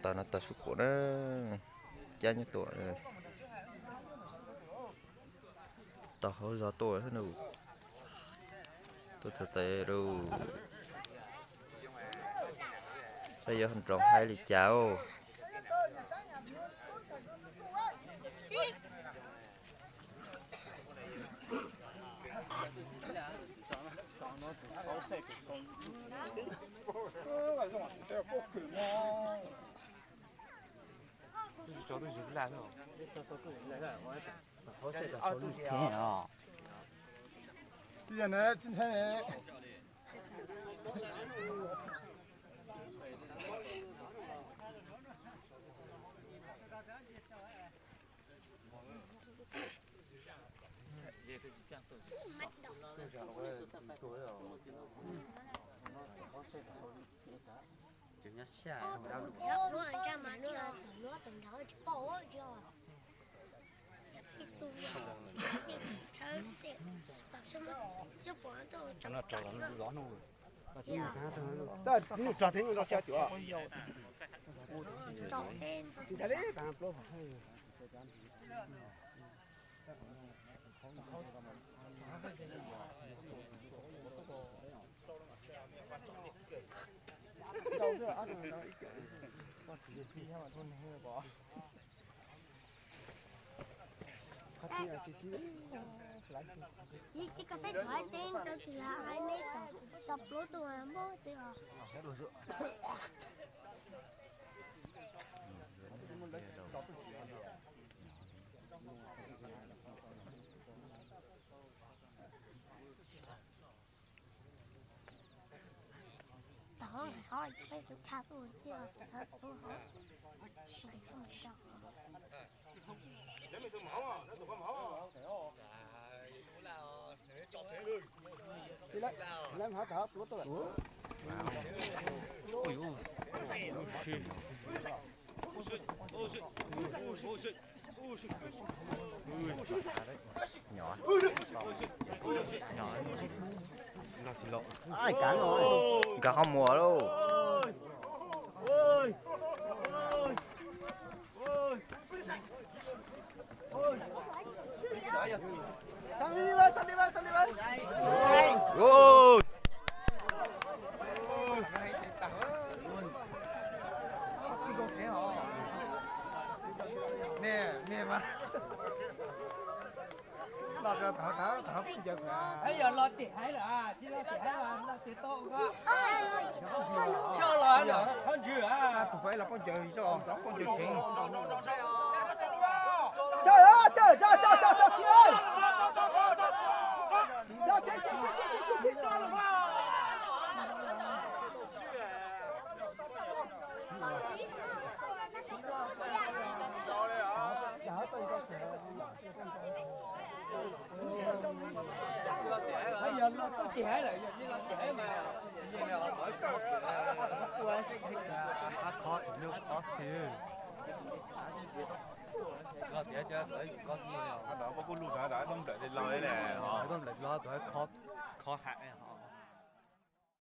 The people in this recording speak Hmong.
Tau no tau sub kuam na, cab nyob tuaj, tau hauv zog tuaj na, tuaj txog tes lauj. Saib yuav nroo hais li cas os. Nkag qhov muag lauj. Yog los tim haiv lawm, tsis los tim haiv los tim tau, coj los qhov ntswg, tus pab los poj ncaws, poj ncaws cheem. Khov hais.